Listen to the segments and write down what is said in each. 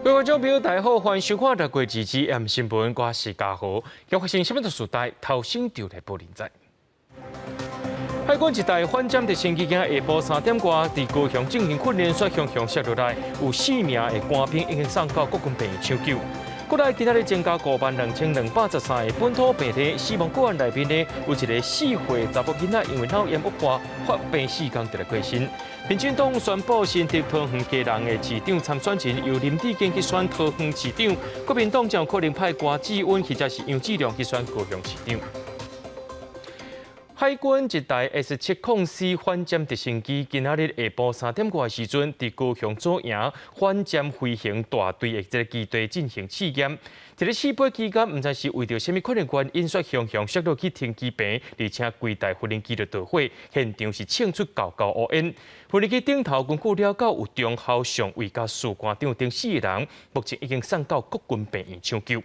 各位觀眾朋友，大家好，歡迎收看《六月22 M 新聞》，我是嘉豪。今發生什麼事代，頭先就來報您知。海軍一台反潛直升機今下晡3點外，佇高雄進行訓練，煞向向摔落來，有四名的官兵已經送到國軍病院搶救。國內今仔日增加52,213個本土病例，死亡個案內面呢，有一個4歲查某囡仔因為腦炎惡化發病4工就來過身。民進黨宣布新竹桃園基隆的市長參選人由林智堅去選桃園市長，國民黨將可能派柯志恩或者是楊志良去選高雄市長。海軍一台 S-70C 反潛直升機今仔日下晡3點外時陣，佇高雄左營反潛飛行大隊的這个基地進行試驗。這个試飛期間，毋知是為著啥物款的原因，煞向向摔落去停機坪，而且規台無人機就著火，現場是衝出厚厚烏煙。無人機頂頭根據了解有中校上尉佮士官長等四个人，目前已經送到國軍病院搶救。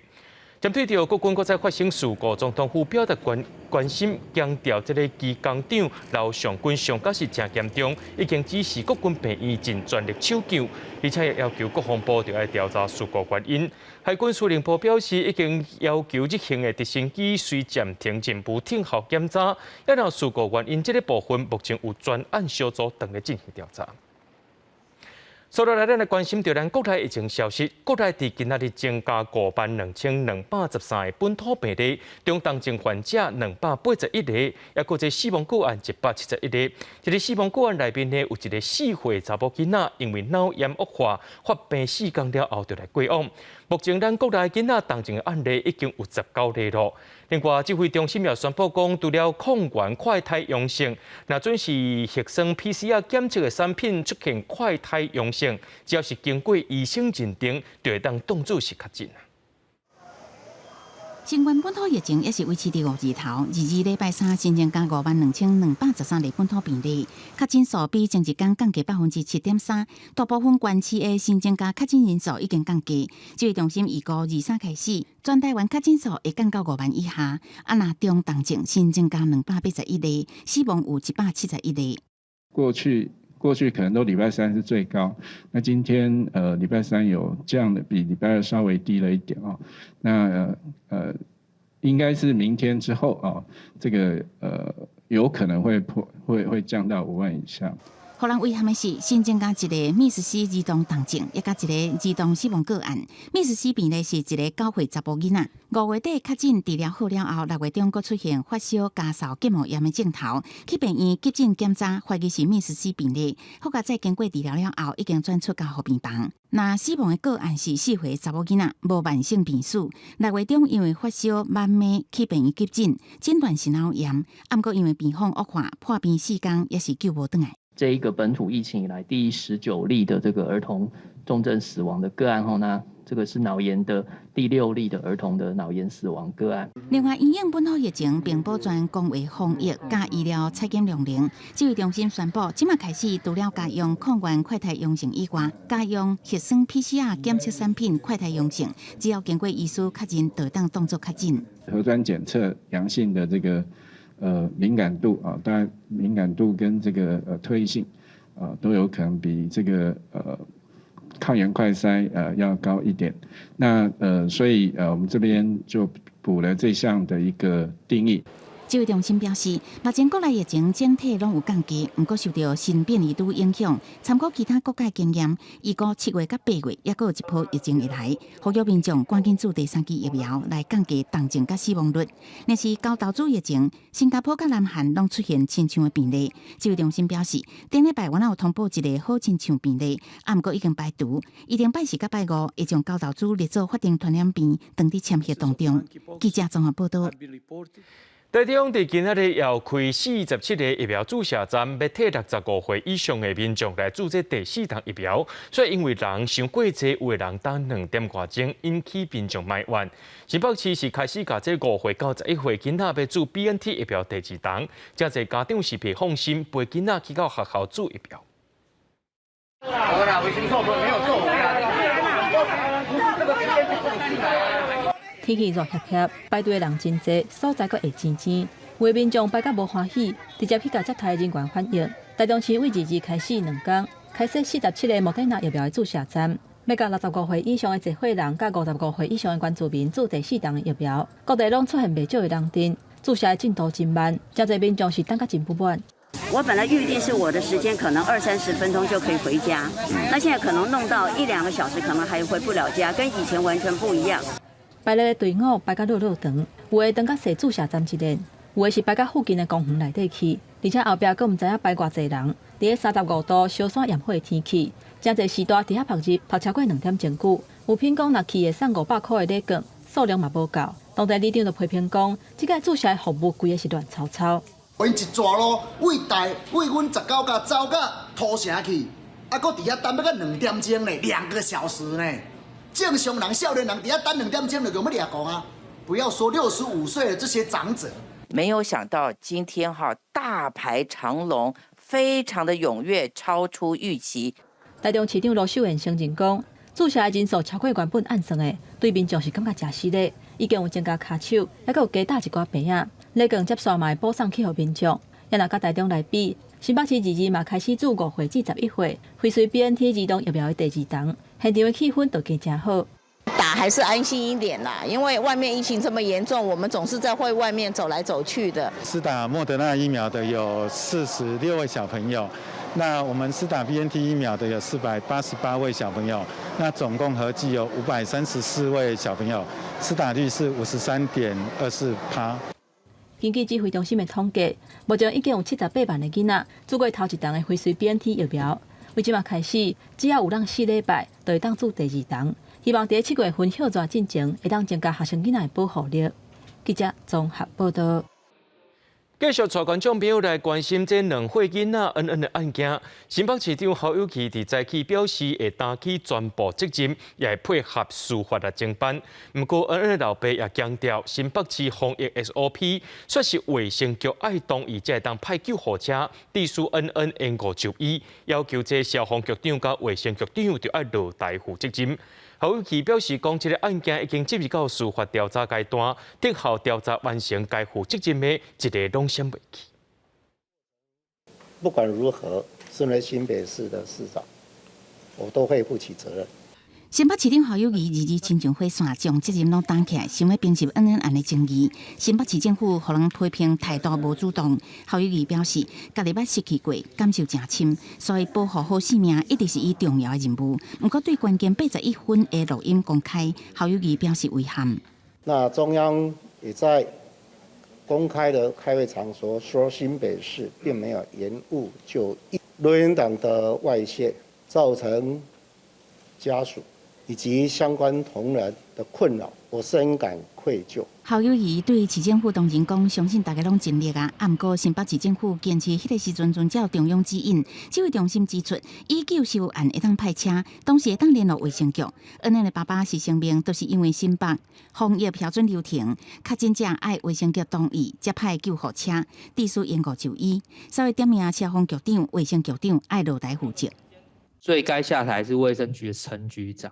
針對著國軍閣再發生事故，總統府表達關關心，強調這个機工長劉尚軍傷確實誠嚴重，已經指示國軍病院盡全力搶救，而且也要求國防部著愛調查事故原因。海軍司令部表示，已經要求這型的直升機隨暫停任務聽候檢查，然後事故原因這个部分目前有專案小組正咧進行調查。接落來，咱來關心著咱國內疫情消息。國內佇今仔日增加52,213個本土病例，中重症患者281個，抑閣這死亡個案171個。這个死亡個案內面呢，有一個4歲查某囡仔，因為腦炎惡化發病4工了後就來過往。目前咱國內囡仔重症的案例已經有19例囉。另外，指揮中心也宣布講，除了抗原快篩陽性，若準是核酸 PCR 檢測的產品出現快篩陽性，只要是經過醫生認定，就會當當作是確診。新冠本土疫情猶是維持佇五字頭，22禮拜三新增加52,213例本土病例，確診數比前一工降低7.3%，大部分縣市的新增加確診人數已經降低。指揮中心預估23開始，全台灣確診數會降到5萬以下。啊，若中重症新增加281例，死亡有171例。過去可能都禮拜三是最高，那今天禮拜三有降的，比禮拜二稍微低了一點哦。那應該是明天之後啊，這個有可能會破會降到5萬以下。予人遺憾的是，新增加一个 MIS-C 兒童重症，抑佮一个兒童死亡個案。MIS-C 病例是一个9歲查埔囡仔，5月底確診治療好了後，6月中閣出現發燒、咳嗽、結膜炎的症頭，去病院急診檢查，懷疑是 MIS-C 病例，好佳哉經過治療了後，已經轉出加護病房。那死亡的個案是4歲查某囡仔，無慢性病史。6月中因為發燒、慢慢去病院急診，診斷是腦炎，毋過因為病況惡化，破病4工也是救無轉來。這一個本土疫情以來第19例的這個兒童重症死亡的個案後，那這個是腦炎的第六例的兒童的腦炎死亡個案。另外，因應本土疫情並保全公衛防疫佮醫療採檢量能，指揮中心宣布，這馬開始除了共用抗原快篩陽性以外，加用核酸 PCR 檢測產品快篩陽性，只要經過醫師確認，就當當作確診。核酸檢測陽性的這個敏感度啊，當然敏感度跟這個特異性啊，都有可能比這個抗原快篩要高一點。那所以我們這邊就補了這項的一個定義。指揮中心表示，目前國內疫情整體攏有降低，毋過受著新變異株影響，參考其他國家經驗，預估7月佮8月猶閣有一波疫情會來，呼籲民眾趕緊注第三劑疫苗來降低重症佮死亡率。若是猴痘株疫情，新加坡佮南韓攏出現親像的病例。指揮中心表示，頂禮拜阮有通報一個好親像病例，啊，毋過已經排除。預定拜四佮拜五會將猴痘株列做法定傳染病，當佇簽核當中。記者綜合報道。台中佇今仔日又開47個疫苗注射站，欲替65歲以上的民眾來注這第四劑疫苗。所以因為人傷過濟，有的人等2點外鐘，引起民眾埋怨。新北市是開始共這5歲到11歲囡仔欲注 BNT 疫苗第二劑，誠濟家長是袂放心，陪囡仔去到學校注疫苗。好啦，衛生所沒有做，不是這個時間就不能進來。天氣熱煋煋，排隊的人真濟，所在閣會擠擠，有的民眾排甲無歡喜，直接去共接待人員反映。台中市為22開始2工，開設47個莫德納疫苗的注射站，欲共65歲以上的濟歲人，佮55歲以上的原住民注第四筒的疫苗，各地攏出現袂少的人陣，注射的進度真慢，誠濟民眾是等甲真不滿。我本來預定是我的時間可能二三十分鐘就可以回家，那現在可能弄到一兩個小時，可能還回不了家，跟以前完全不一樣。排列的隊伍排甲落落長，有的長甲踅注射站一輪，有的是排到附近的公園內底去，而且後壁閣毋知影排偌濟人。佇咧35度燒山炎火的天氣，誠濟時段佇遐曝日曝超過2點鐘久。有品講若去會送500箍的禮券，數量嘛無夠。當地里長就批評講，這個注射的服務規个是亂糟糟。𪜶一逝路位台位阮19甲走到土城去，啊，閣佇遐等欲到2點鐘呢，2個小時呢。正常人、少年人佇遐等2點鐘就欲掠狂啊！不要說65歲的這些長者。沒有想到今天哈大排長龍，非常的踴躍，超出預期。台中市長盧秀燕承認講，注射的人數超過原本按算的，對民眾是感覺誠失禮，已經有增加跤手，猶閣有加搭一寡棚仔，禮券接線嘛會補送去予民眾。也若佮台中來比，新北市22嘛開始注5歲至11歲，輝瑞 BNT 兒童疫苗的第二筒，現場的氣氛就加誠好。打還是安心一點啦，因為外面疫情這麼嚴重，我們總是在會外面走來走去的。施打莫德納疫苗的有46位小朋友，那我們施打 BNT 疫苗的有488位小朋友，那總共合計有534位小朋友，施打率是53.24%。根據指揮中心的統計，目前已經有78萬个囡仔注過頭一筒的輝瑞 BNT 疫苗。為這馬開始，只要有人4禮拜，就會當注第二筒。希望佇7月份歇熱進前，會當增加學生囡仔的保護力。記者綜合報道。繼續帶觀眾朋友來關心這2歲囡仔恩恩的案件。新北市長侯友宜佇早起表示會擔起全部責任，也會配合司法來偵辦。毋過恩恩的老爸也強調，新北市防疫 SOP 煞是衛生局愛同意才會當派救護車，致使恩恩延誤就醫，要求這消防局長佮衛生局長著愛落台負責任。侯友宜表示，講這个案件已經進入到司法調查階段，等候調查完成，該負責任的一个攏閃袂去。不管如何，身為新北市的市長，我都會負起責任。新北市長侯友宜22親像火線，將責任攏擔起來，想欲平息恩恩案的爭議。新北市政府予人批評態度無主動。侯友宜表示，家己捌失去過，感受誠深，所以保護好性命一直是伊重要的任務。毋過對關鍵81分的錄音公開，侯友宜表示遺憾。那中央也在公開的開會場所說，新北市並沒有延誤就醫，錄音檔的外洩，造成家屬以及相關同仁的困擾，我深感愧疚。侯友宜對市政府當然講，相信大家攏盡力啊。啊，毋過新北市政府堅持彼个時陣遵照中央指引，指揮中心指出，醫救是有按會當派車，當時會當聯絡衛生局。恩恩的爸爸是聲明，都是因為新北防疫標準流程，確診者愛衛生局同意，才派救護車，致使延誤就醫。所以點名消防局長、衛生局長愛落台負責。最該下台是衛生局的陳局長。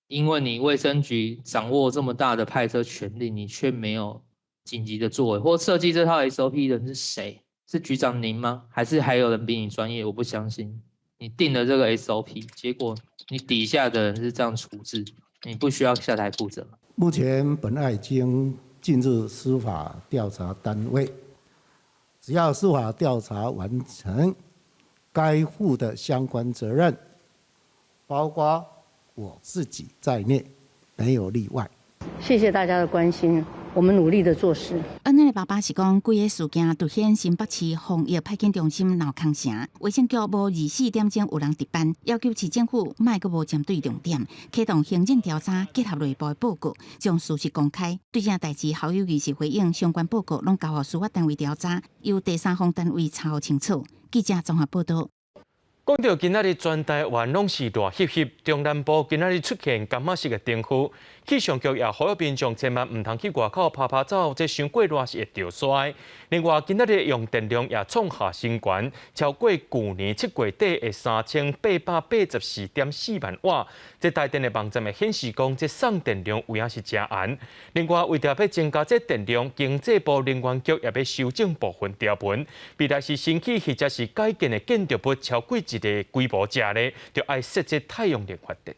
因為你衛生局掌握這麼大的派車權力，你卻沒有緊急的作為，或設計這套 SOP 的人是誰？是局長您嗎？還是還有人比你專業？我不相信。你定了這個 SOP，結果你底下的人是這樣處置，你不需要下台負責嗎？目前本案已經進入司法調查單位，只要司法調查完成，該負的相關責任，包括我自己在內，沒有例外。謝謝大家的關心，我們努力的做事。恩恩的爸爸是講，規个事件凸顯新北市防疫派遣中心鬧空城，衛生局無24點鐘有人值班，要求市政府莫閣無針對重點，啟動行政調查，結合內部的報告，將事實公開。對這代誌，侯友宜是回應相關報告攏交予司法單位調查，由第三方單位查清楚。記者綜合報道。講到今仔日全台灣攏是熱翕翕，中南部今仔日出現柑仔色的燈雨，氣象局也呼籲民眾千萬毋通去外口趴趴走，這傷過熱是會著衰。另外，今仔日用電量也創下新高，超過舊年7月底的3884.4萬瓦。這台電的網站會顯示講，這送電量有影是誠絚。另外，為著欲增加這電量，經濟部能源局也欲修正部分條文，未來是新起或者是改建的建築物超過一個規模者咧，就愛設置太陽能發電。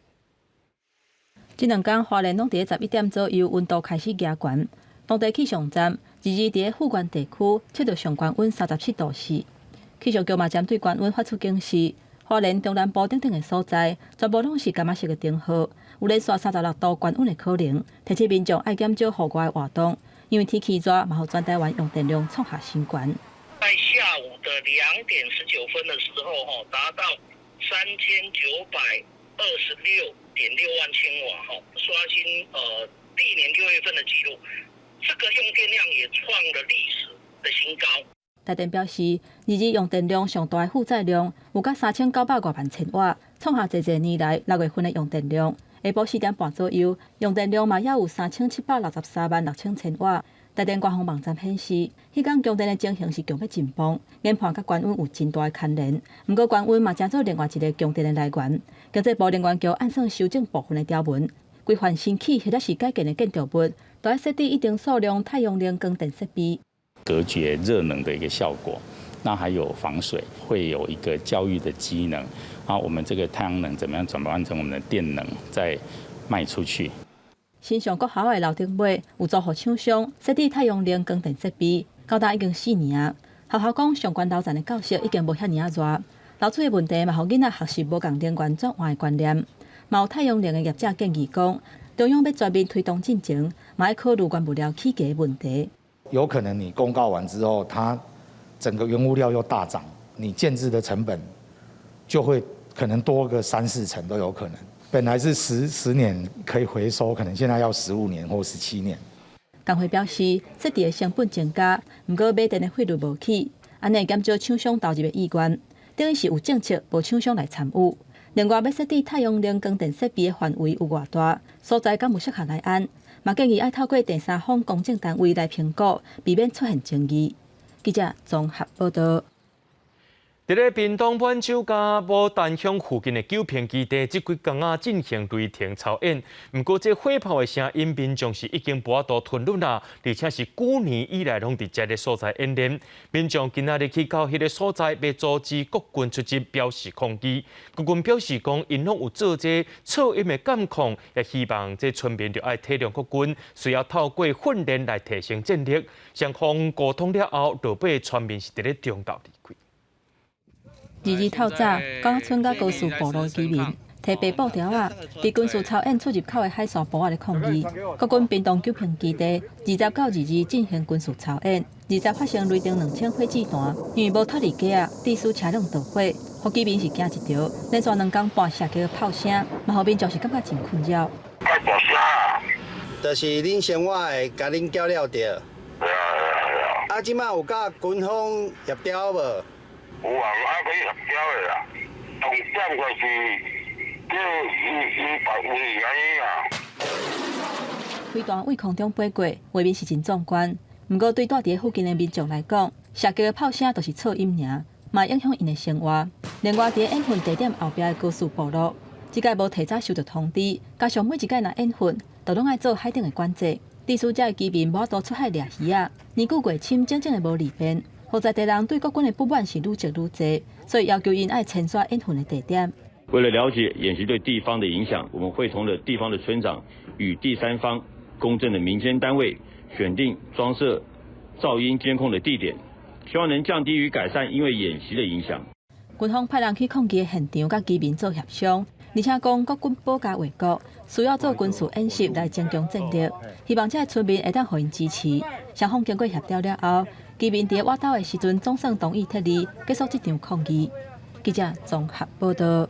這兩工花蓮攏佇11點左右，溫度開始加懸。當地氣象站22佇富源地區測到上懸溫37.4度。氣象局嘛針對懸溫發出警示，花蓮中南部等等的所在，全部攏是柑仔色的燈號，有連續36度懸溫的可能。提醒民眾愛減少戶外活動，因為天氣熱，嘛予全台灣用電量創下新懸。在下午的2點19分的時候，吼，達到3926.6萬千瓦，吼，刷新歷年6月份的紀錄，這個用電量也創了歷史的新高。台電表示，22用電量上大的負載量有甲3900外萬千瓦，創下濟濟年來6月份的用電量。下晡4點半左右，用電量嘛猶有3763.6萬千瓦。台電官方網站顯示，彼工供電的情形是強欲緊繃，研判佮懸溫有真大的牽連。毋過懸溫嘛成做另外一个供電的來源。經濟部能源局按算修正部分的條文，規範新起或者是改建的建築物，都愛設置一定數量太陽能光電設備，隔絕熱能的一個效果。那還有防水，會有一個教育的機能。啊，我們這個太陽能怎麼樣轉換成我們的電能，再賣出去？新上國校的樓頂尾有租予廠商設置太陽能光電設備，到今已經4年啊。學校講相關樓層的教室已經無遐爾仔熱，漏水的問題嘛，予囡仔學習無仝能源轉換的觀念。嘛有太陽能的業者建議講，中央欲全面推動進前，嘛愛考慮原物料起價的問題。有可能你公告完之後，它整個原物料又大漲，你建置的成本就會可能多個三四成都有可能。本來是10年可以回收，可能現在要15年或17年。工會表示，設置的成本增加，毋過買電的費率無起，按呢減少廠商投入的意願，等於是有政策，無廠商來參與。另外，欲設置太陽能光電設備的範圍有偌大，所在敢有適合來安，嘛建議愛透過第三方公證單位來評估，避免出現爭議。記者綜合報導。佇咧屏東滿洲佮牡丹鄉附近的九評基地，這幾工仔進行雷霆操演。毋過，這火炮的聲音，民眾是已經無法度吞忍啦，而且是幾年以來攏佇這个所在演練。民眾今仔日去到彼个所在，欲阻止國軍出擊，表示抗議。國軍表示講，𪜶攏有做這噪音的監控，也希望這村民著愛體諒國軍，需要透過訓練來提升戰力。雙方溝通了後，落尾村民是佇咧中道離開。22透早，港仔村佮高士部落居民提白布條仔，佇軍事操演出入口的海線埔仔咧抗議。國軍屏東九評基地20到22進行軍事操演，20發生雷霆2000火箭彈，因為無脫離機仔，致使車輛著火，予居民是驚一趒，連續2工半射擊的炮聲，嘛予民眾是感覺真困擾。太大聲啊！就是恁生活會共恁叫了著。啊，這馬有佮軍方協調無？有啊，啊去協調的啦。重點就是叫伊伊別位按呢啦。飛彈對空中飛過，畫面是真壯觀。毋過對蹛佇附近的民眾來講，射擊的炮聲就是噪音爾，嘛影響𪜶的生活。另外，佇演訓地點後壁的高士部落，這擺無提早收到通知，加上每一擺若演訓，都攏愛做海頂的管制，致使遮的居民無法度出海掠魚仔，年久月深，漸漸的無利便。予在地人對國軍的不滿是愈積愈濟，所以要求𪜶愛遷徙演訓的地點。為了了解演習對地方的影響，我們會同了地方的村長與第三方公正的民間單位，選定裝設噪音監控的地點，希望能降低與改善因為演習的影響。軍方派人去抗議的現場，佮居民做協商，而且講國軍保家衛國，需要做軍事演習來增強戰力，希望這个村民會當予𪜶支持。雙方經過協調了後，居民佇活動的時陣總算同意撤離，結束這場抗議。記者綜合報導。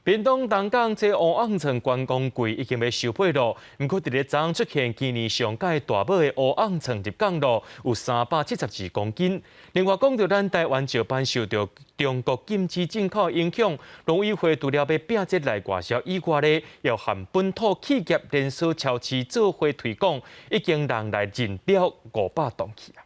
屏東東港這烏甕床觀光季已經欲收尾咯，毋過佇咧昨昏出現今年上蓋大尾的烏甕床入港咯，有372公斤。另外講著咱台灣石斑受著中國禁止進口影響，農委會除了欲摒這來外銷以外咧，要和本土企業連鎖超市做伙推廣，已經人來認了500噸去啊。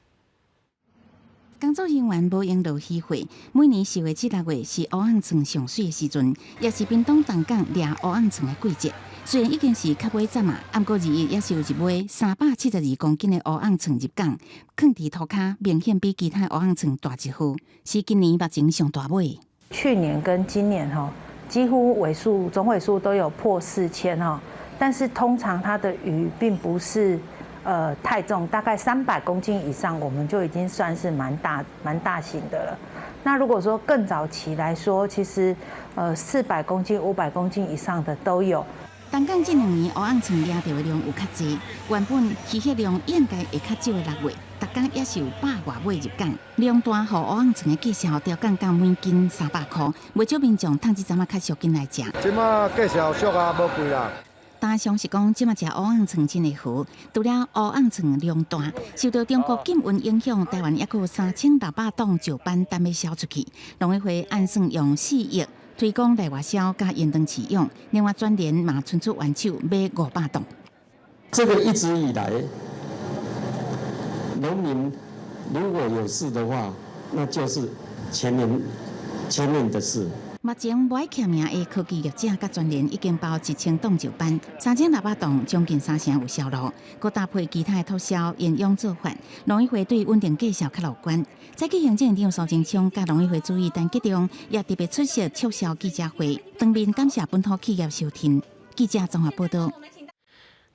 工作人員無閒落魚貨，每年4月至6月是烏甕床上媠的時陣，也是屏東東港掠烏甕床的季節。雖然已經是較尾站啊，毋過21也是有一尾372公斤的烏甕床入港，囥佇塗跤，明顯比其他烏甕床大一號，是今年目前上大尾。去年跟今年吼，幾乎尾數總尾數都有破4000哈，但是通常它的魚並不是太重，大概300公斤以上，我們就已經算是蠻大型的了。那如果說更早期來說，其實400公斤、500公斤以上的都有。東港這兩年烏甕鯳掠著的量有較濟，原本漁獲量應該會較少的6月，逐工也是有百外尾入港。量大予烏甕鯳的價數調降到每斤300箍，袂少民眾趁這陣仔較俗緊來食。這馬價數俗啊，無貴啦。大上是講，這馬食烏甕鯳真會好。除了烏甕鯳量大，受著中國禁運影響，台灣猶閣有3600檔石斑等欲銷出去。農委會按算用4億推廣內外銷佮延長飼養，另外全聯嘛伸出援手買500檔。這個一直以來，農民如果有事的話，那就是前面的事。目前無愛簽名的科技業者佮全聯已經包1000檔石斑，3600檔，將近三成有銷路。閣搭配其他的促銷營養做法，農委會對穩定價數較樂觀。早起行政院長蘇貞昌佮農委會主委陳吉仲也特別出席促銷記者會，當面感謝本土企業收聽。記者綜合報道。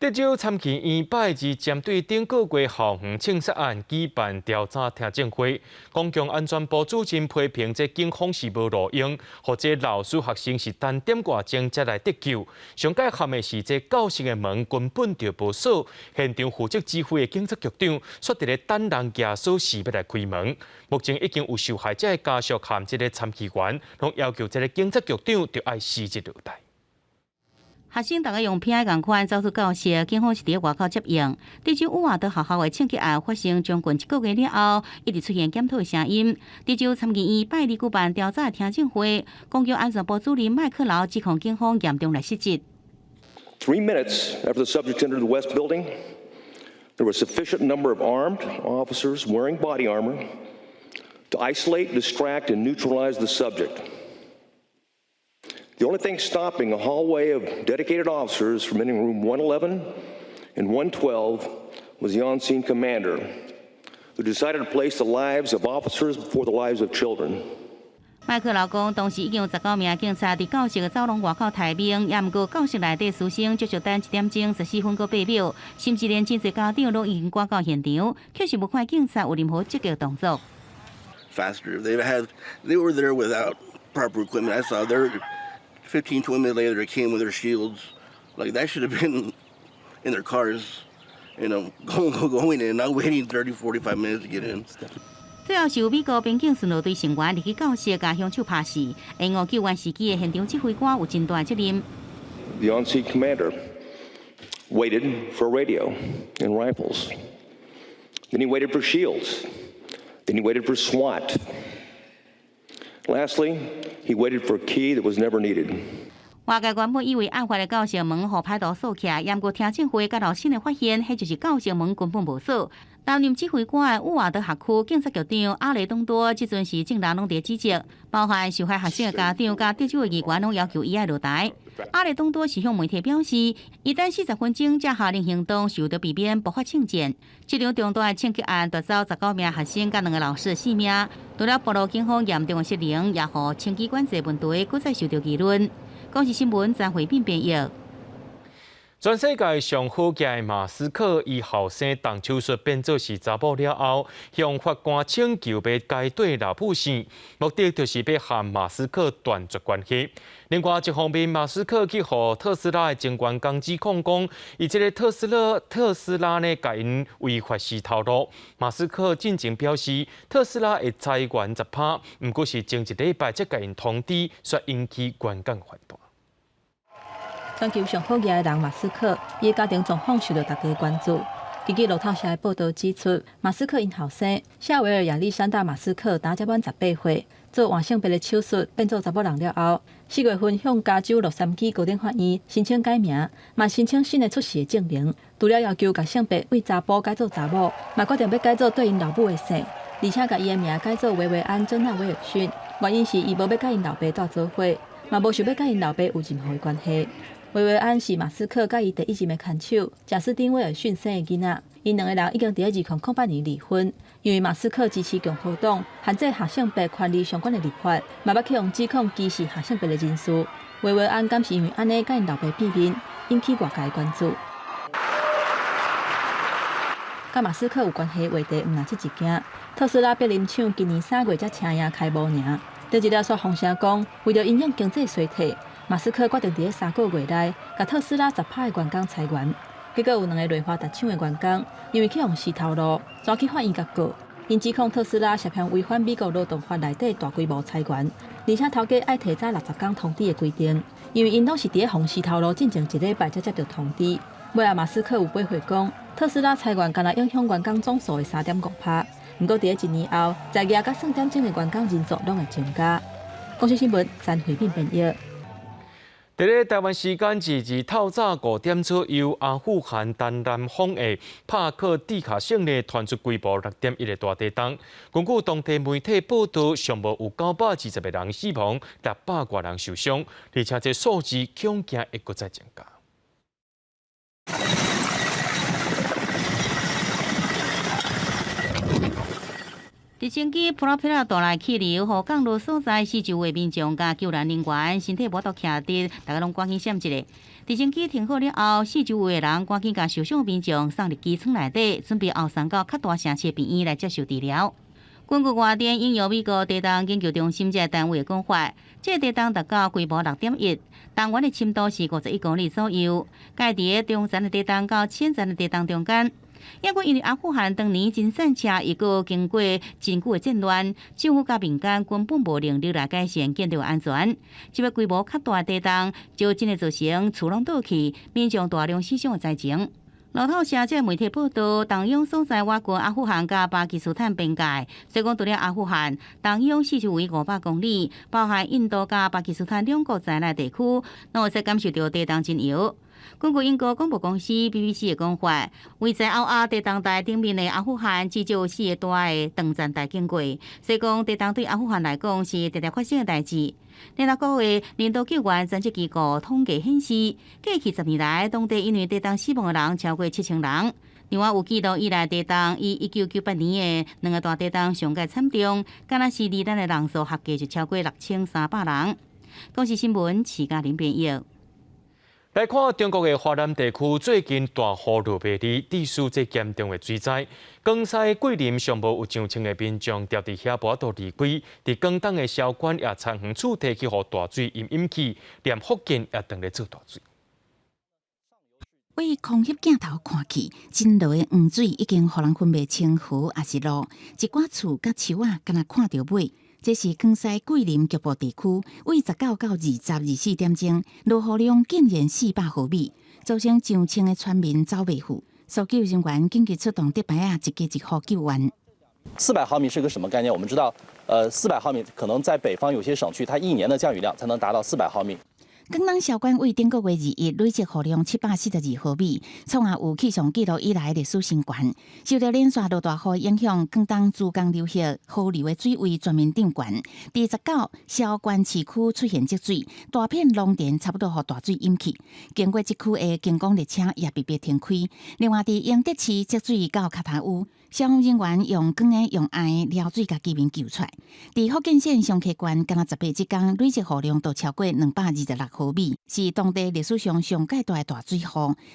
德州參議院拜二針對頂個月校園槍殺案舉辦調查聽證會，公共安全部主任批評這警方是無路用，予這老師學生是等點外鐘才來得救。上蓋慘的是，這教室的門根本就無鎖，現場負責指揮的警察局長煞佇咧等人舉鎖匙欲來開門。目前已經有受害者的家屬和這个參議員，攏要求這个警察局長著愛辭職落台。學生逐家用片仔仝款走出教室，警方是佇外口接應。德州烏瓦德學校的槍擊案發生將近一個月了後，一直出現檢討的聲音。德州參議院拜二舉辦調查聽證會，公共安全部主任麥克勞指控警方嚴重來失職。 3 minutes after the subject entered the West Building, there was a sufficient number of armed officers wearing body armor to isolate, distract, and neutralize the subject. The only thing stopping a hallway of dedicated officers from entering room 111 and 112 was the on-scene commander, who decided to place the lives of officers before the lives of children. 麥克勞講，當時已經有19名警察佇教室的走廊外口待命，也毋過教室內底師生足足等1點鐘14分閣8秒，甚至連真濟家長攏已經趕到現場，卻是無看警察有任何積極動作。 Faster, they were there without proper equipment. I saw there 15, 20 minutes later, they came with their shields. Like, that should have been in their cars, going in, not waiting 30, 45 minutes to get in. 最後是由美國邊境巡邏隊成員入去教室，共兇手拍死。延誤救援時機的現場指揮官有真大責任。 The on-scene commander waited for radio and rifles. Then he waited for shields. Then he waited for SWAT. Lastly, he waited for a key that was never needed. 外界原本以為案發的教室門予歹徒鎖起來，毋過聽證會佮新的發現，彼就是教室門根本無鎖。擔任指揮官的烏瓦德學區警察局長阿雷東多，這陣時眾人攏佇指責，包含受害學生的家長佮德州的議員攏要求伊愛落台。阿雷東多是向媒體表示，伊等40分鐘才下令行動，是為著避免爆發槍戰。這場重大的槍擊案奪走19名學生佮兩个老師的性命，除了暴露警方嚴重的失能，也予槍支管制問題閣再受著議論。公視新聞張惠敏編譯。全世界上好額的馬斯克，伊後生動手術變做是查某了後，向法官請求欲解綴老母姓，目的就是欲和馬斯克斷絕關係。另外一方面，馬斯克去予特斯拉的前員工指控講，伊這个特斯拉呢，共𪜶違法洗頭路。馬斯克進前表示，特斯拉會裁員10趴，毋過是前一禮拜才共𪜶通知，煞引起員工反彈。全球上好額的人馬斯克，伊的家庭狀況受著大家關注。根據路透社的報導指出，馬斯克𪜶後生夏維爾亞歷山大馬斯克，今才滿18歲，做換性別的手術變做查某人了後，4月份向加州洛杉磯高等法院申請改名，嘛申請新的出世的證明。除了要求共性別對查埔改做查某，嘛決定欲改做對𪜶老母的姓，而且共伊的名改做維維安·珍娜·威爾遜。原因是伊無欲佮𪜶老爸蹛做伙，嘛無想欲佮𪜶老爸有任何的關係。維維安是馬斯克佮伊第一任的牽手賈斯汀·威爾遜生的囡仔，𪜶兩个人已經佇2008年離婚。因為馬斯克支持共和黨限制跨性別權利相關的立法，嘛捌去予指控歧視跨性別的人士。維維安敢是因為按呢佮𪜶老爸變面，引起外界關注。佮馬斯克有關係話題毋但這一件，特斯拉柏林廠今年3月才車贏開幕爾，頂一日煞風聲講，為著因應經濟衰退，馬斯克決定佇咧3個月內，共特斯拉10%的員工裁員。結果有兩个內華達廠的員工，因為去予死頭路，轉去法院共告，𪜶指控特斯拉涉嫌違反美國勞動法內底大規模裁員，而且頭家愛提早60工通知的規定，因為𪜶攏是佇咧予死頭路進前一禮拜才接著通知。尾仔馬斯克有回回講，特斯拉裁員干焦影響員工總數的3.5%，毋過佇咧一年後，在業佮算點鐘的員工人數攏會增加。公視新聞詹慧敏編譯。佇咧台灣時間22透早5點左右，阿富汗東南方的帕克蒂卡省呢傳出規模6.1的大地動。根據當地媒體報導，上無有920個人死亡，600外人受傷，而且這數字恐驚會閣再增加。直升機噗啦噗啦帶來氣流，予降落所在四周圍民眾佮救援人員身體無法度徛直，大家攏趕緊閃一下。直升機停好了後，四周圍的人趕緊共受傷民眾送入機艙內底，準備後送到較大城市病院來接受治療。根據外電引用美國地動研究中心這個單位的講法，這個地動達到規模6.1，動源的深度是51公里左右，介佇中層的地動到淺層的地動中間。抑閣因為阿富汗當年真散赤，又閣經過真久的戰亂，政府佮民間根本無能力來改善建築安全。這擺規模較大的地動，就真會造成厝攏倒去，民眾大量死傷的災情。路透社這个媒體報導，動湧所在倚近阿富汗佮巴基斯坦邊界，雖講除了阿富汗，動湧四周圍500公里，包含印度佮巴基斯坦兩國在內地區，攏會使感受著地動真搖。根據英國廣播公司 BBC 的講法，位在歐亞地動帶頂面的阿富汗，至少有四個大的斷層帶經過，所以講地動對阿富汗來講是定定發生的代誌。聯合國的人道救援專職機構統計顯示，過去10年來，當地因為地動死亡的人超過7000人。另外有記錄以來，地動以1998年的兩個大地動上蓋慘重，敢若是罹難的人數合計就超過6300人。公視新聞，徐嘉玲編譯。來看中國的華南地區最近大雨落袂離，致使這嚴重的水災。廣西桂林上無有上千个民眾牢佇遐無法度離開。佇廣東的韶關也田園厝地去予大水淹淹去，連福建也當咧做大水。對空翕鏡頭看去，真濁的黃水已經予人分袂清河抑是路，一寡厝佮樹仔，敢若看著尾。這是廣西桂林局部地區，對19到20 24點鐘，落雨量竟然400毫米，造成上千个村民走袂赴。搜救人員緊急出動，竹排仔，一家一戶救援。 400毫米是個什麼概念？我們知道，400毫米可能在北方有些省區，它一年的降雨量才能達到400毫米。廣東韶關對頂個月21累積雨量742毫米，創下有氣象記錄以來歷史新高。受著連續落大雨影響，廣東珠江流域河流的水位全面漲懸。佇19韶關市區出現積水，大片農田差不多予大水淹去。經過這區的觀光列車也被迫停開。另外，佇英德市積水到跤頭趺，消防人員用捲的用罌的撩水，共居民救出來。佇福建省松溪縣，敢若18這工累積雨量都超過226毫米，是當地歷史上上蓋大的大水雨。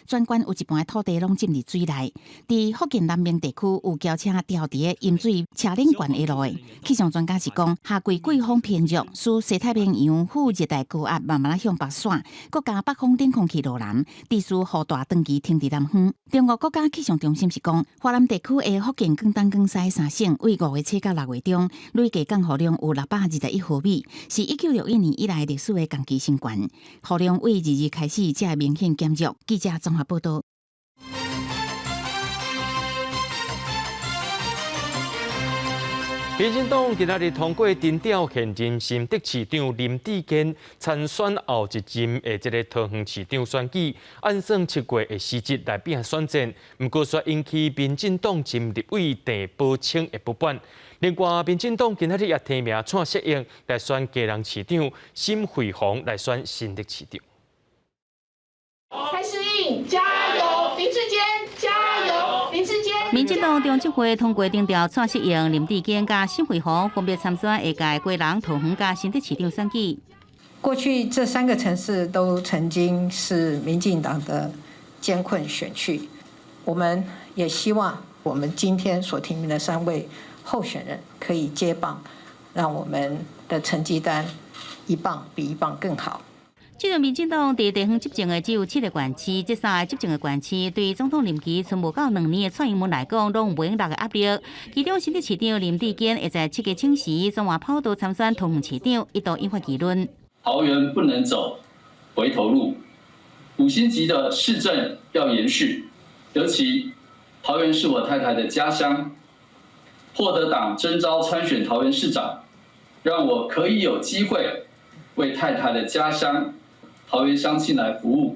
全縣有一半的土地攏浸佇水內。佇福建南明地區，有轎車牢佇淹水車輪懸的路的。氣象專家是講，夏季季風偏弱，使西太平洋副熱帶高壓慢慢向北徙，閣加北方冷空氣落南，致使雨帶長期停佇南方。中國國家氣象中心是講，華南地區的福建、廣東、廣西三省，對5月初到6月中，累計降雨量有621毫米，是1961年以來歷史的同期新高。雨量對22開始才明顯減弱。記者綜合報導。民進黨今仔日通過徵調現任新竹市長林智堅參選後一任的這个桃園市長選舉，按算7月會實質來變選戰，毋過煞引起民進黨前立委鄭寶清的不滿。另外，民進黨今仔日也提名蔡適應來選基隆市長，沈慧虹來選新竹市長。蔡適應加油，林智堅加油，林智堅。民進黨中執會通過徵調蔡適應、林智堅佮沈慧虹分別參選下屆基隆、桃園佮新竹市長選舉。過去這三個城市都曾經是民進黨的艱困選區，我們也希望我們今天所提名的三位候選人可以接棒，讓我們的成績單一棒比一棒更好。這陣民進黨佇地方執政的只有七个縣市，這三个執政的縣市對總統任期賰無夠2年的蔡英文來講，攏袂用落的壓力。其中新竹市長林智堅會在七个省時轉換跑道參選桃園市長，一度引發議論。桃園不能走回頭路，五星級的市政要延續。尤其桃園是我太太的家鄉，獲得黨徵召參選桃園市長，讓我可以有機會為太太的家鄉桃園鄉親來服務。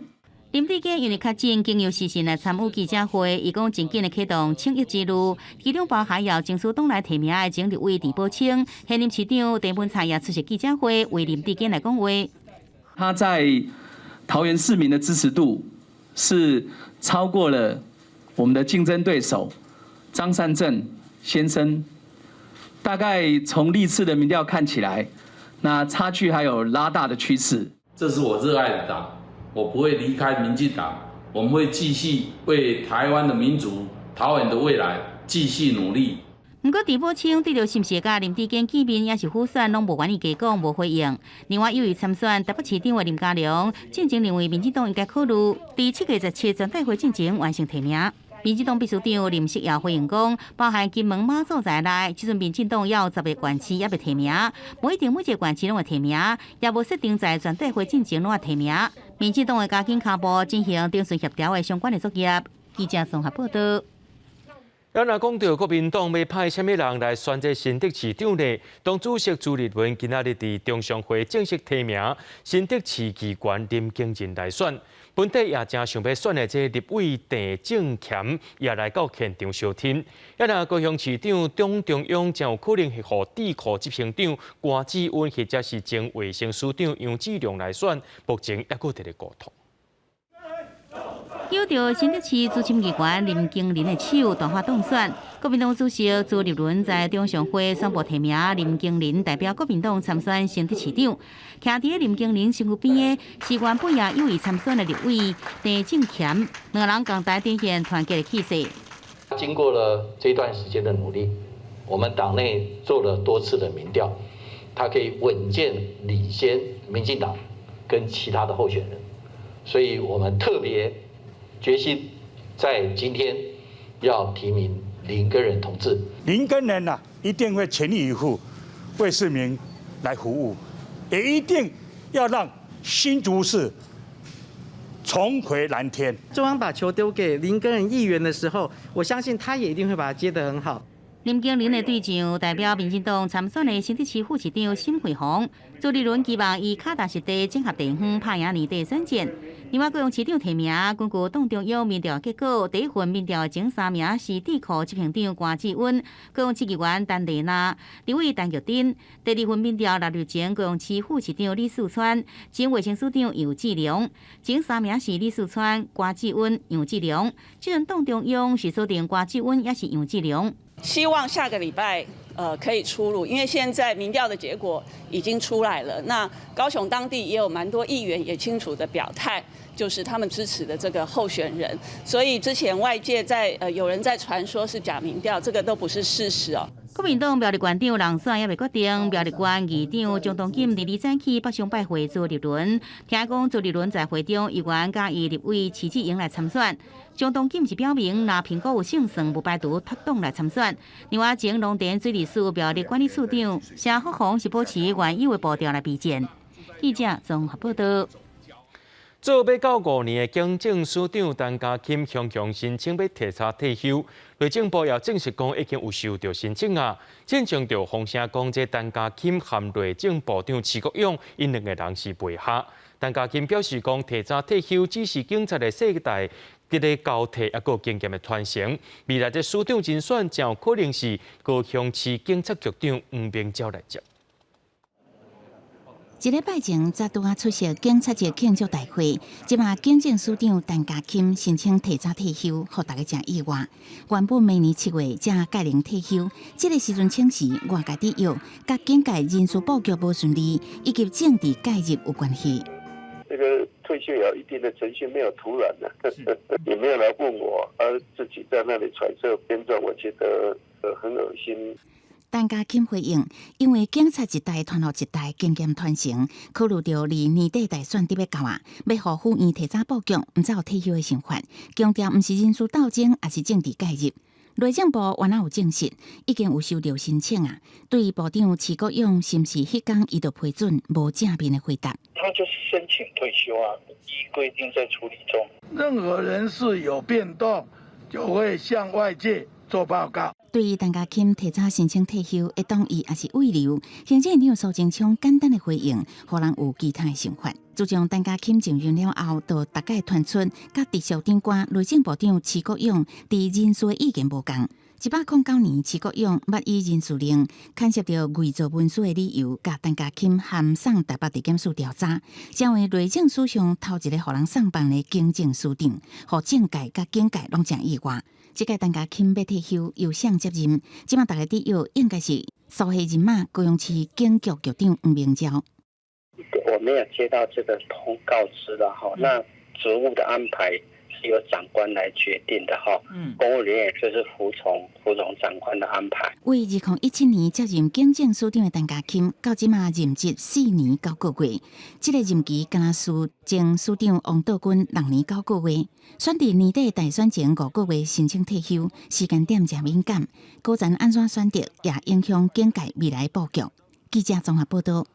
林智堅因為確診，經由視訊來參與記者會，伊講真緊的啟動請益之路，其中包含要爭取黨內提名的前立委鄭寶清、現任市長鄭文燦也出席記者會，為林智堅來講話。他在桃園市民的支持度是超過了我們的競爭對手張善政先生，大概從歷次的民調看起來，那差距還有拉大的趨勢。這是我熱愛的黨，我不會離開民進黨，我們會繼續為台灣的民主、桃園的未來繼續努力。毋過，鄭寶清對著是毋是佮林智堅見面，抑是輔選，攏無願意加講，無回應。另外，有意參選台北市長的林佳龍，進前認為民進黨應該考慮佇7月17全代會進前完成提名。民進黨秘書長林世堯回應講，包含金門、馬祖在內，這陣民進黨猶有10个縣市猶未提名，無一定每一个縣市攏會提名，也無設定在全代會進前攏愛提名。民進黨會加緊跤步進行程序協調的相關的作業。記者綜合報道。咱若講著國民黨欲派啥物人來選這新竹市長呢？黨主席朱立倫今仔日佇中常會正式提名新竹市議員林耕仁來選。本底也誠想欲選的這立委鄭正銓也來到現場相挺。啊，若高雄市長黨中央誠有可能會予智庫執行長郭志溫或者是前衛生署長楊志良來選，目前猶閣佇咧溝通。揪著新竹市資深議員林耕仁的手大發當選，國民黨主席朱立倫在中常會宣布提名林耕仁代表國民黨參選新竹市長。徛佇林耕仁身軀邊的是原本也有意參選的立委鄭正銓，兩个人仝台展現團結的氣勢。經過了這段時間的努力，我們黨內做了多次的民調，他可以穩健領先民進黨跟其他的候選人，所以我們特別決心在今天要提名林耕仁同志。林耕仁啊，一定會全力以赴為市民來服務，也一定要讓新竹市重回藍天。中央把球丟給林耕仁議員的時候，我相信他也一定會把它接得很好。林耕仁的對象代表民進黨參選的新竹市副市長沈慧虹，朱立倫期望伊跤踏實地整合地方，拍贏年底選戰。另外，高雄市長提名，根據黨中央民調結果，第一份民調前三名是智庫執行長郭志溫、高雄市議員陳麗娜、立委陳玉珍；第二份民調納入前高雄市副市長李四川、前衛生署長楊志良。前三名是李四川、郭志溫、楊志良。這陣黨中央是鎖定郭志溫，抑是楊志良。希望下個禮拜，可以出爐，因為現在民調的結果已經出來了。那高雄當地也有蠻多議員也清楚的表態，就是他們支持的這個候選人。所以之前外界在有人在傳說是假民調，這個都不是事實哦。國民黨苗栗縣長人選猶未決定，苗栗縣議長鍾東錦禮二早起北上拜會朱立倫，聽講朱立倫在會中意願佮意立委徐志榮來參選。鍾東錦是表明，若評估有勝算，無排除脫黨來參選。另外，前農田水利署苗栗管理處長謝福洪是保持原有的步調來備戰。記者綜合報道。做欲到5年的警政署長陳家欽雄雄申請欲提早退休，內政部也證實講已經有收著申請啊。進前著風聲講，這陳家欽和內政部長徐國勇𪜶兩個人是袂合。陳家欽表示講，提早退休只是警察的世代佇咧交替，抑閣經驗的傳承。未來這署長人選，誠有可能是高雄市警察局長黃明昭來接。一禮拜前才拄仔出席警察節慶祝大會，這馬警政署長陳家欽申請提早退休，予大家誠意外。原本明年7月才屆齡退休，這個時陣請辭，外界指約佮警界人事布局無順利，以及政治介入有關係。這個退休有一定的程序，沒有突然的，也沒有來問我，而自己在那裡揣測編撰，我覺得很噁心。陳家欽回應，因為警察一代傳予一代經驗傳承，考慮著離年底大選得欲到啊，欲予府院提早布局，毋才有退休的想法。強調毋是人事鬥爭，抑是政治介入。內政部原來有證實，已經有收到申請啊。對於部長徐國勇是毋是彼工伊就批准，無正面的回答。他就是申請退休啊，依規定在處理中。任何人事有變動，就會向外界做報告。對於陳家欽提早申請退休，會同意抑是慰留？行政院長蘇貞昌簡單的回應，予人有其他的想法。自從陳家欽上任了後，就逐擺傳出佮直屬長官內政部長徐國勇佇人事的意見無仝。109年，徐國勇捌以人事令牽涉著偽造文書的理由，共陳家欽函送台北地檢署調查，成為內政史上頭一個予人送辦的警政署長，予政界佮警界攏誠意外。這屆陳家欽欲退休，由誰接任？這馬大家指約應該是蘇系人馬高雄市警局局長黃明昭。我沒有接到這個通告知了哈，那職務的安排是由長官來決定的哈。公務人員就是服從長官的安排。為2017年接任警政署長的陳家欽，到這馬任職4年9個月，這個任期敢若輸前署長王道軍6年9個月。選佇年底大選前5個月申請退休，時間點誠敏感，高層按怎選擇，也影響警界未來布局。記者綜合報道。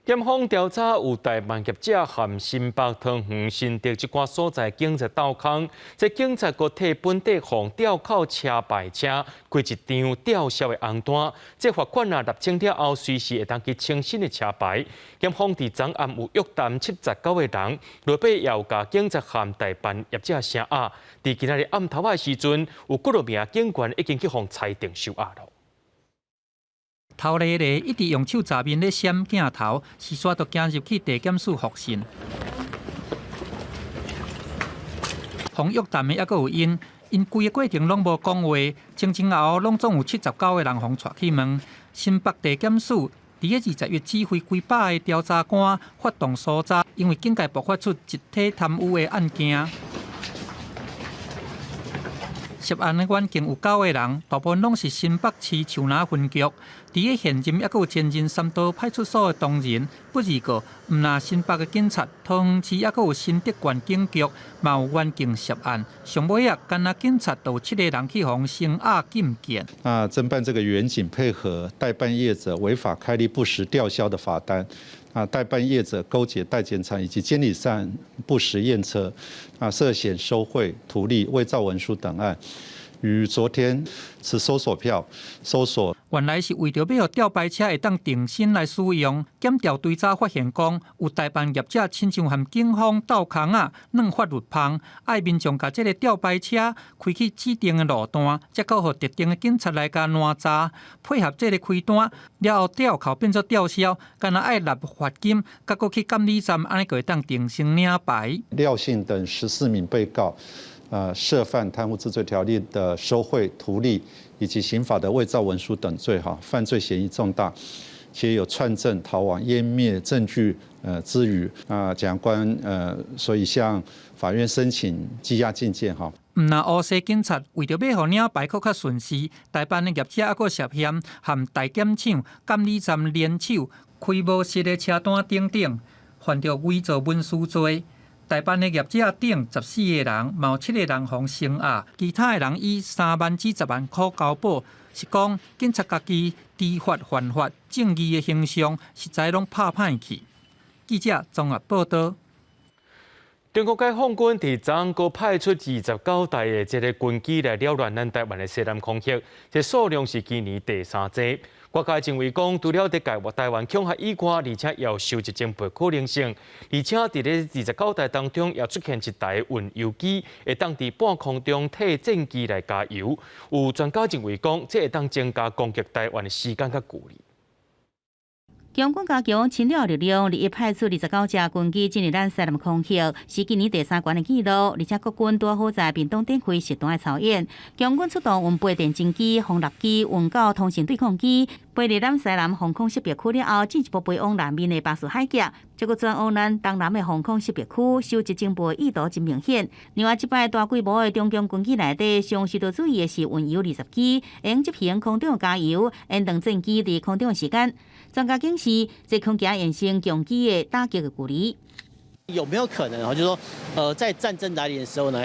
檢方調查有代辦業者和新北桃園新竹這寡所在警察鬥空，這警察閣替本地方吊扣車牌車開一張吊銷的紅單，這罰款啊納清了後，隨時會當去清新的車牌。檢方佇昨暗有約談79個人，落尾也有共警察和代辦業者聲押。佇今仔日暗頭仔時陣，有幾落名警員已經去予裁定收押囉。頭咧咧一直用手閘面咧閃鏡頭，事煞就行入去地檢署複訊。予約談的猶閣有𪜶，𪜶規個過程攏無講話，前前後後攏總有79個人予帶去問。新北地檢署佇咧20月指揮幾百个調查官發動搜查，因為警界爆發出集體貪污的案件。涉案的員警有九個人，大部分攏是新北市樹林分局。佇咧現任猶閣有前任三多派出所的同仁，不二個，毋但新北的警察，桃園市猶閣有新竹縣警局，嘛有員警涉案。上尾仔，干焦警察就有七個人去予聲押禁見。那偵辦這個員警配合代辦業者違法開立不實吊銷的罰單。啊，代辦業者勾結代檢廠以及監理站不實驗車，啊，涉嫌收賄、圖利、偽造文書等案，於昨天持搜索票搜索。原來是為著欲予吊牌車會當重新來使用，檢調追查發現講，有代辦業者親像和警方鬥空仔，軟法律芳，愛民眾共這个吊牌車開去指定的路段，才閣予特定的警察來共攔查，配合這个開單了後，吊扣變做吊銷，干焦愛納罰金，閣閣去監理站，按呢就會當重新領牌。廖姓等14名被告，涉犯貪污治罪條例的收賄、圖利以及刑法的偽造文書等罪，哈，犯罪嫌疑重大，且有串證、逃亡、湮滅證據，之虞。啊，檢察官，所以向法院申請羈押禁見，哈。毋但烏西警察為著欲予領牌閣較順勢，代辦的業者猶閣涉嫌和代檢廠、監理站聯手開無實的車單等等，犯著偽造文書罪。代辦的業者等14個人，嘛有七個人予聲押，其他的人以3萬至10萬箍交保。是講警察家己知法犯法，正義的形象實在攏拍歹去。記者綜合報道。中國解放軍佇昨昏閣派出29台的這个軍機來擾亂咱台灣的西南空域，這數量是今年第三濟。外界認為講，除了佇共台灣恐嚇以外，而且也有收集情報可能性。而且佇咧29台當中，也出現一台運油機，會當佇半空中替戰機來加油。有專家認為講，這會當增加攻擊台灣的時間佮距離。共軍加強侵略力量，日益派出29架軍機進入咱西南空域，是今年第三懸的紀錄。而且國軍拄好在屏東展開實彈的操演，共軍出動運飛電偵機、風獵機、運九通信對抗機，飛入咱西南防空識別區了後，進一步飛往南面的巴士海峽，這閣轉往咱東南的防空識別區，收集情報的意圖真明顯。另外，這擺大規模的中共軍機內底，上受到注意的是運油20機，會執行空中加油、延長戰機佇空中的時間。專家警示，這恐驚衍生共機的打擊的距離。有沒有可能啊？就是說，在戰爭來臨的時候呢，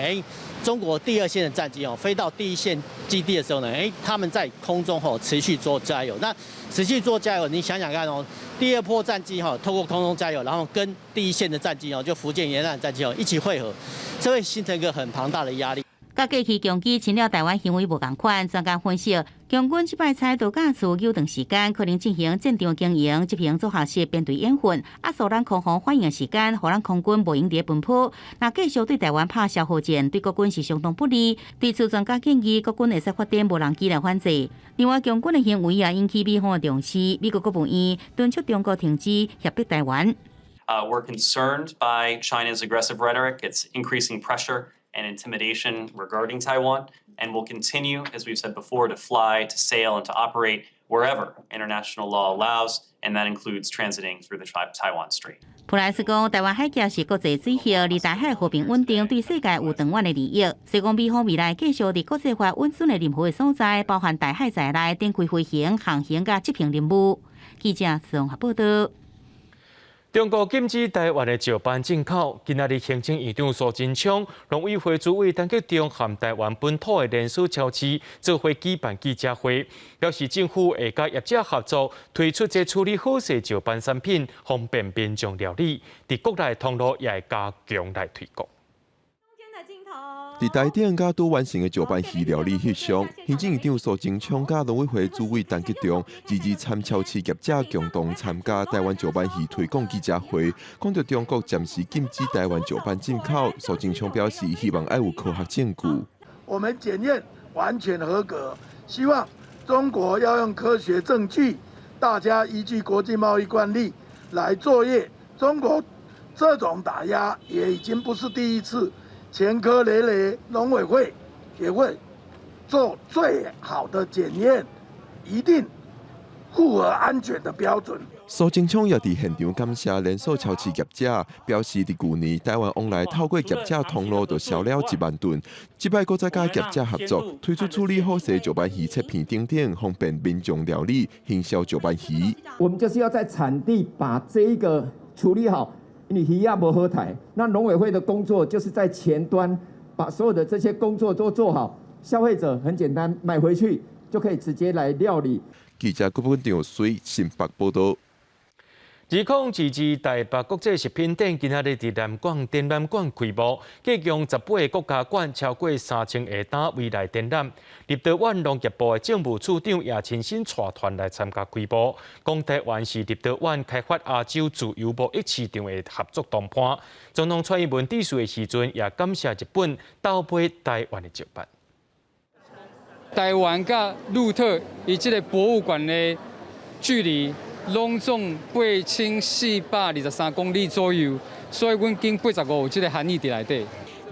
中國第二線的戰機哦，飛到第一線基地的時候呢，他們在空中吼持續做加油。那持續做加油，你想想看哦，第二波戰機哈，透過空中加油，然後跟第一線的戰機哦，就福建沿岸戰機哦一起匯合，這會形成一個很龐大的壓力。佮過去共機侵略台灣行為無仝款，專家分析，共軍這擺採度假厝休長時間，可能進行戰場經營、執行組合式編隊演訓，壓縮咱空防反應時間，予咱空軍無閒佇奔波。若繼續對台灣拍消耗戰，對國軍是相當不利。對此，專家建議國軍會使發展無人機來反制。另外，共軍的行為也引起美方的重視，美國國務院敦促中國停止脅迫台灣。 We're concerned by China's aggressive rhetoric, its increasing pressure and intimidation regarding Taiwan, and will continue, as we've said before, to fly, to sail, and to operate wherever international law allows, and that includes transiting through the Taiwan Strait. 普萊斯講，台灣海峽是國際水域，而台海和平穩定對世界有長遠的利益。所以講，美方未來繼續佇國際法允准的任何的所在，包含台海在內，展開飛行、航行佮執行任務。記者綜合報道。中國禁止台灣的石斑進口。今仔日行政院長蘇貞昌、農委會主委陳吉仲和台灣本土的連鎖超市做伙舉辦記者會，表示政府會佮業者合作，推出這處理好勢石斑產品，方便民眾料理。佇國內通路也會加強來推廣。佇台頂佮拄完成的石斑魚料理翕相，行政院長蘇貞昌佮農委會主委陳吉仲，二二參超市業者共同參加台灣石斑魚推廣記者會，講著中國暫時禁止台灣石斑進口，蘇貞昌表示希望愛有科學證據。我們檢驗完全合格，希望中國要用科學證據，大家依據國際貿易慣例來作業。中國這種打壓也已經不是第一次。前科累累，農委會也會做最好的檢驗，一定符合安全的標準。蘇貞昌也佇現場感謝連鎖超市業者，表示佇舊年台灣往來透過業者通路就銷了1萬噸，這擺閣再佮業者合作，推出處理好勢石斑魚切片等等，方便民眾料理、行銷石斑魚。我們就是要在產地把這一個處理好。你魚仔無好刣，那農委會的工作就是在前端把所有的這些工作都做好，消費者很簡單買回去就可以直接來料理。記者郭本長水新北報道。2022台北國際食品展今仔日佇南港展覽館開幕，計共18個國家館超過3000個攤位來展覽。立陶宛農業部的政務處長也親身帶團來參加開幕，講台灣是立陶宛開發亞洲自由貿易市場的合作同伴。總統蔡英文致辭的時陣，也感謝日本鬥買台灣的石斑。台灣佮路特伊這个博物館的距離，攏總8423公里左右，所以阮經85有這个含義佇內底。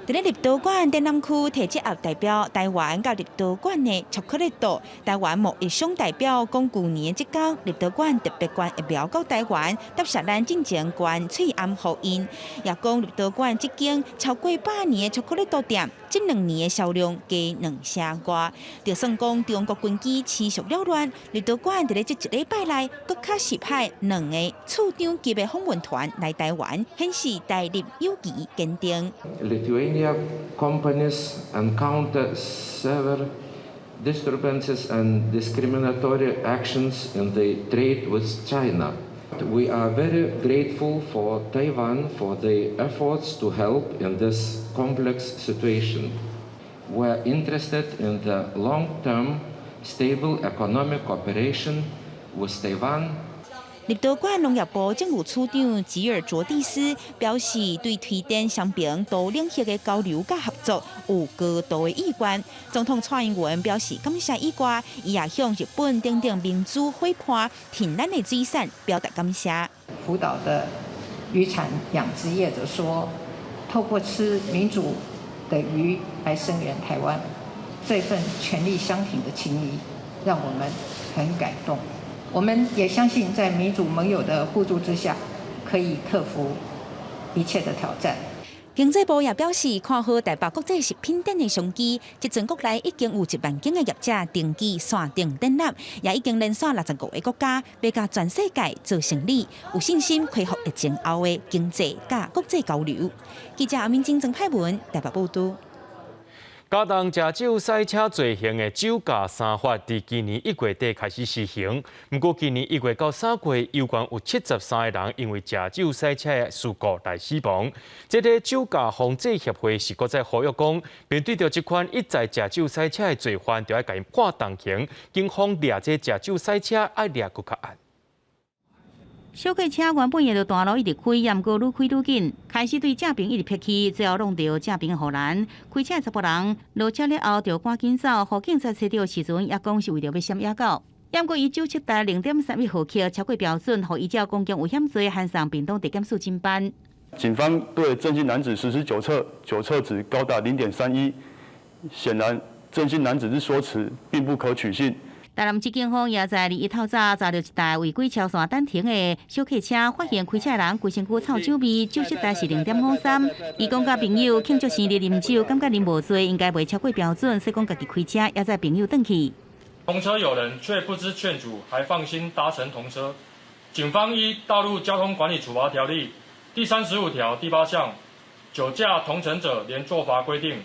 佇咧立陶宛展覽區提這盒代表台灣佮立陶宛的巧克力豆，台灣貿易商代表講，舊年這工立陶宛特別捐疫苗到台灣，答謝咱進前捐喙罨予𪜶，也講立陶宛這間超過百年的巧克力豆店，這兩年的銷量加兩成外。就算講中國軍機持續擾亂，立陶宛佇咧這一禮拜內，閣確實派兩個處長級的訪問團來台灣，顯示台立友誼堅定。 Lithuania companies encounter severe disturbances and discriminatory actions in the trade with China. We are very grateful for Taiwan for the efforts to help in this complex situation. We are interested in the long-term stable economic cooperation with Taiwan. 立陶宛農業部政務處長吉爾卓蒂斯表示，對推展雙邊多領域的交流佮合作有高度的意願。總統蔡英文表示感謝以外，伊也向日本等等民主伙伴挺咱的水產表達感謝。福島的漁產養殖業者說，透過吃民主的魚來聲援台灣，這份全力相挺的情誼，讓我們很感動。我們也相信，在民主盟友的互助之下，可以克服一切的挑戰。經濟部也表示，看好台北國際食品展的商機，這陣國內已經有1萬間的業者登記線頂展覽，也已經連續65個國家，欲共全世界做生理，有信心恢復疫情後的經濟佮國際交流。記者阿明晶、曾派文台北報道。加重食酒駛車罪行的酒駕三法，佇今年1月底開始施行。毋過今年1月到3月，猶原有73個人因為食酒駛車的事故來死亡。這個酒駕防制協會是閣再呼籲講，面對著這款一再食酒駛車的罪犯，著愛共𪜶判重刑，警方掠這食酒駛車愛掠閣較按。小客車原本沿著大路一直開，毋過愈開愈緊，開始對正爿一直迫去，最後挵著正爿護欄。開車查埔人落車了後，就趕緊走，予警察揣著時陣，也講是為著欲閃野狗。毋過伊酒測值0.31毫克，超過標準，予依照公共危險罪，函送屏東地檢署偵辦。警方對鄭姓男子實施酒測，酒測值高達0.31，顯然鄭姓男子之說辭並不可取信。台南市警方也在21透早查著一台違規超線單停的小客車，發現開車人規身軀臭酒味，酒測值是0.53。伊講佮朋友慶祝生日啉酒，感覺啉無醉，應該袂超過標準，所以講家己開車，也載朋友轉去。同車有人卻不知勸阻，還放心搭乘同車。警方依《道路交通管理處罰條例》第35條第8項，酒駕同乘者連坐罰規定，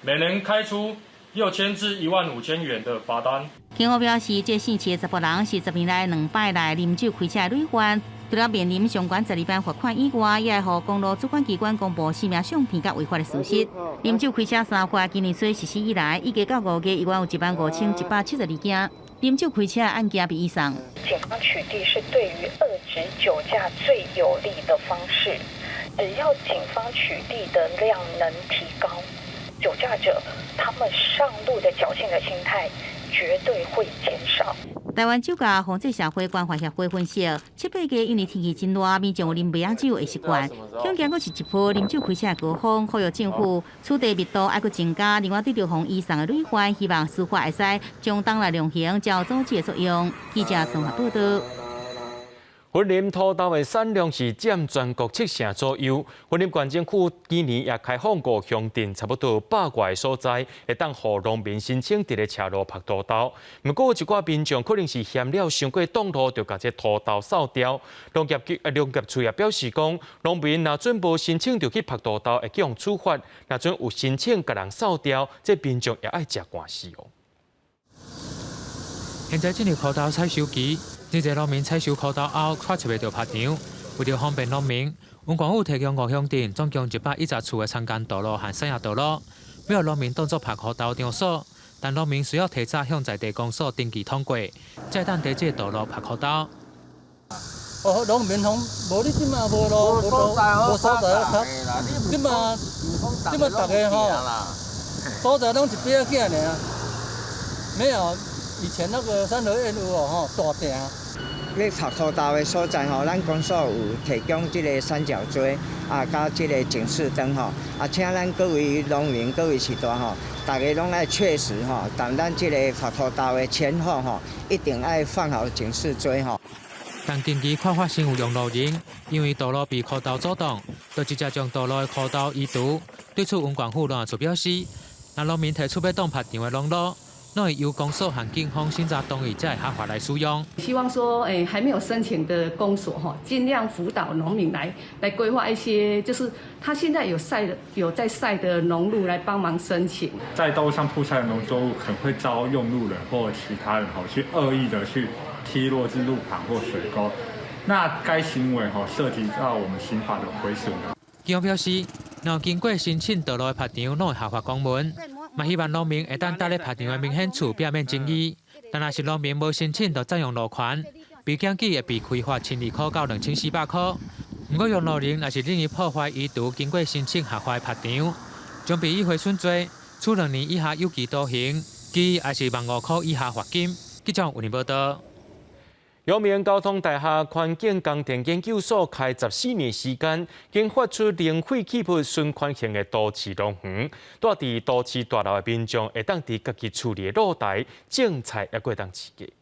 每人開出6000至15000元的罰單。警方表示，這姓齊的查埔人是10年來兩擺來啉酒開車的累犯，除了面臨上懸12萬罰款以外，也會予公路主管機關公布姓名相片佮違法的事實。啉酒開車三罰今年初實施以來，一月到5月，一共有15,172件啉酒開車案件被移送。警方取締是對於遏止酒駕最有力的方式，只要警方取締的量能提高，酒駕者他們上路的僥倖的心態絕對會減少。台灣酒駕防制社會關懷協會分析，七八月因為天氣真熱，民眾有啉麥仔酒的習慣，恐驚閣是一波啉酒開車的高峰，呼籲政府取締密度愛閣增加。另外，對著予移送的累犯，希望司法會使將當來量刑，才有阻止的作用。記者綜合報道。雲林土豆的產量是佔全國七成左右。雲林縣政府今年也開放五鄉鎮，差不多100外個所在，會當予農民申請佇咧斜路曝土豆。毋過有一寡民眾可能是嫌了傷過擋路，就共這土豆掃掉。農業處也表示講，農民若準無申請就去曝土豆，會去予處罰；若準有申請共人掃掉，這民眾也愛食官司哦。現在進入苦豆採收期。這濟農民採收苦豆後，帶出袂著曬場。為著方便農民，縣政府提供五鄉鎮總共110處的田間道路和產業道路，欲予農民當作曝苦豆場所。但農民需要提早向在地公所登記通過，才會當佇這個道路曝苦豆。哦，農民講，無你這馬無路，無所在好曝。這馬這馬逐个吼，所在攏一邊仔爾爾，沒有以前那個三合院有哦吼，大埕。咧曝苦豆的所在吼，咱公所有提供這個三角錐啊，佮這個警示燈吼，啊，請咱各位農民、各位序大吼，大家攏愛確實吼，佇咱這個曝苦豆的前後吼，一定愛放好警示錐吼。但近期看發生有用路人，因為道路被苦豆阻擋，就直接將道路的苦豆移除。對此，縣政府農業處表示，若農民提出欲當曝場的農路，攏會由公所和警方審查同意，才會合法來使用。希望說，還沒有申請的公所，哈，盡量輔導農民來規劃一些，就是他現在有在曬的農路來幫忙申請。在道路上曝曬的農作物，可能會遭用路人或其他人吼去惡意的去踢落至路旁或水溝，那該行為吼涉及到我們刑法的毀損。警方表示，若經過申請道路的曝場，攏會合法公文。嘛希望農民會當佇咧曝場的明顯處避免爭議。但若是農民無申請就佔用路權，被檢舉會被開罰1200箍到2400箍。毋過用路人若是任意破壞移除，經過申請合法拍場，將被以毀損罪處2年以下有期徒刑，拘抑是15000箍以下罰金。記者有報道。陽明交通大學環境工程研究所開14年時間，研發出零廢棄物循環型的都市農園。住佇都市大樓的民眾會當佇家己厝裡的露台種菜，猶閣會當飼雞。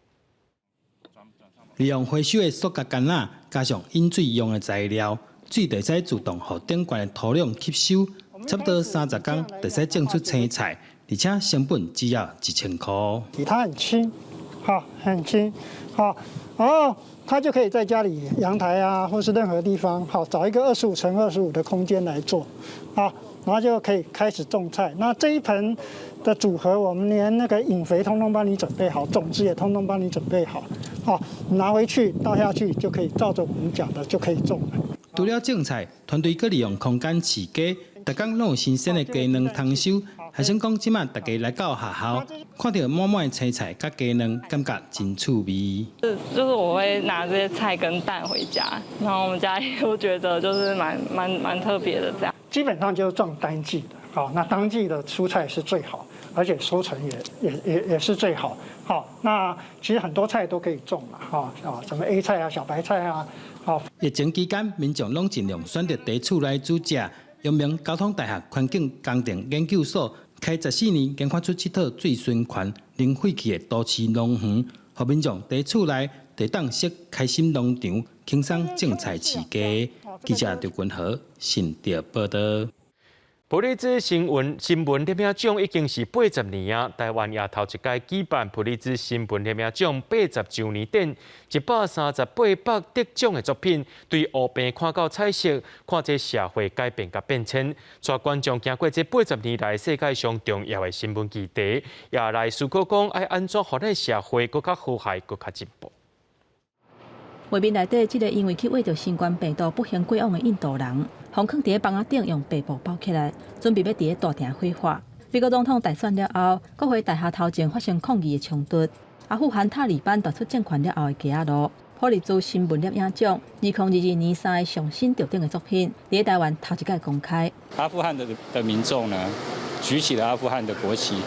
利用回收的塑膠桿仔，加上飲水用的材料，水就會使自動予頂懸的土壤吸收，差不多30工就會使種出青菜，而且成本只要1000箍。它很輕，哈，很輕，好，然後它就可以在家裡陽台啊，或是任何地方，好，找一個25乘25的空間來做，啊，然後就可以開始種菜。那這一盆的組合，我們連那個引肥通通幫你準備好，種子也通通幫你準備好，好，拿回去倒下去就可以照着我們講的就可以種了。除了種菜，團隊閣利用空間飼雞，逐工攏有新鮮的雞卵通收。學生講，這馬大家來到學校，看著滿滿的青菜佮雞卵，感覺真趣味。就是我會拿這些菜跟蛋回家，然後我們家也都覺得就是蠻特別的這樣。基本上就是種單季的，好，那當季的蔬菜是最好，而且收成也是最好。好，那其實很多菜都可以種啦，哈啊，什麼 A 菜啊、小白菜啊，好。疫情期間，民眾攏盡量選擇佇厝內煮食。陽明交通大學環境工程研究所開14年，研發出這套水循環零廢棄的都市農園，予民眾佇厝內就當設開心農場，輕鬆種菜飼雞。記者劉君豪新竹報道。普利茲新聞攝影獎已經是80年啊！台灣也頭一擺舉辦普利茲新聞攝影獎80週年典，138幅得獎的作品，對烏白看到彩色，看這社會改變佮變遷，帶觀眾行過這80年來世界上重要的新聞議題，也來思考講愛按怎予咱社會閣較和諧、閣較進步。畫面內底，這个因為去穢著新冠病毒不幸過往的印度人，予囥佇咧房仔頂用白布包起來，準備欲佇咧大廳火化。美國總統大選了後，國會大廈頭前發生抗議的衝突。阿富汗塔利班奪取政權了後的街仔路，普利茲新聞攝影獎2022年三个上新得獎的作品，佇咧台灣頭一擺公開。阿富汗的民眾呢，舉起了阿富汗的國旗，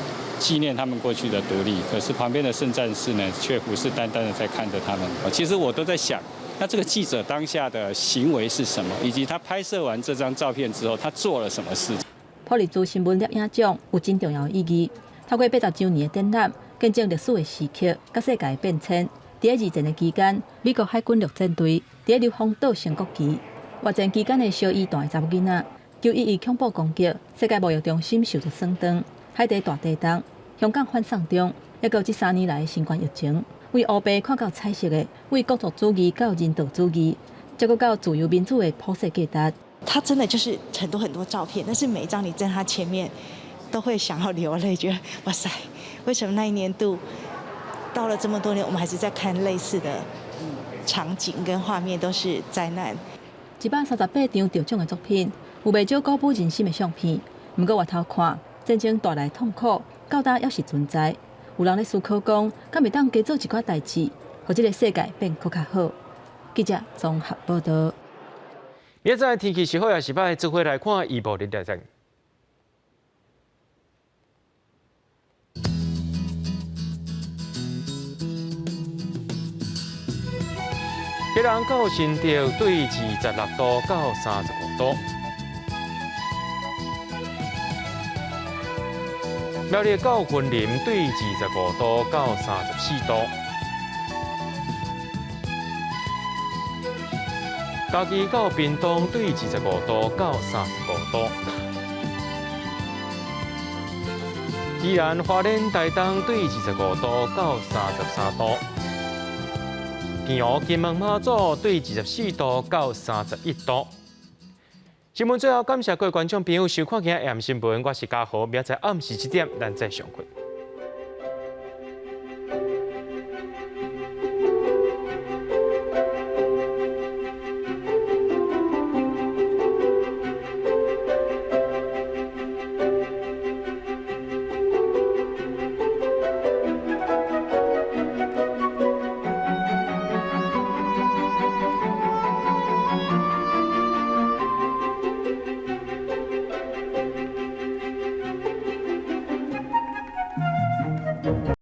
紀念他們過去的獨立。可是旁邊的聖戰士呢，卻虎視眈眈的在看着他們。其實我都在想，那這個記者當下的行為是什麼，以及他拍攝完這張照片之後，他做了什麼事？普利茲新聞攝影獎有真重要的意義。透過80週年的展覽，見證歷史的時刻，佮世界的變遷。佇咧二戰的期間，美國海軍陸戰隊佇咧硫磺島升國旗。越戰期間的燒夷彈的查某囡仔，9·11恐怖攻擊，世界貿易中心受著損斷，海地大地動，香港反送中，猶閣有這3年來的新冠疫情，為烏白看到彩色的，為國族主義到人道主義，再閣到自由民主的普世價值。他真的就是很多很多照片，但是每一張你在他前面，都會想要流淚，覺得哇塞，為什麼那一年度到了這麼多年，我們還是在看類似的場景跟畫面，都是災難。138張得獎的作品，有袂少鼓舞人心的相片。毋過回頭看，戰爭帶來痛苦，到今猶是存在。有人咧思考講，敢會當加做一寡代誌，予這个世界變閣較好。記者綜合報道。明仔載天氣是好抑是䆀，做伙來看預報日來睇。基隆到新竹對26度到35度，苗栗到雲林對25度到34度，嘉義到屏東對25度到35度，宜蘭花蓮台東對25度到33度。澎湖金門馬祖對24度到31度。新聞最後感謝各位觀眾朋友收看今仔暗新聞，我是嘉豪，明仔載暗時7點，咱再相會。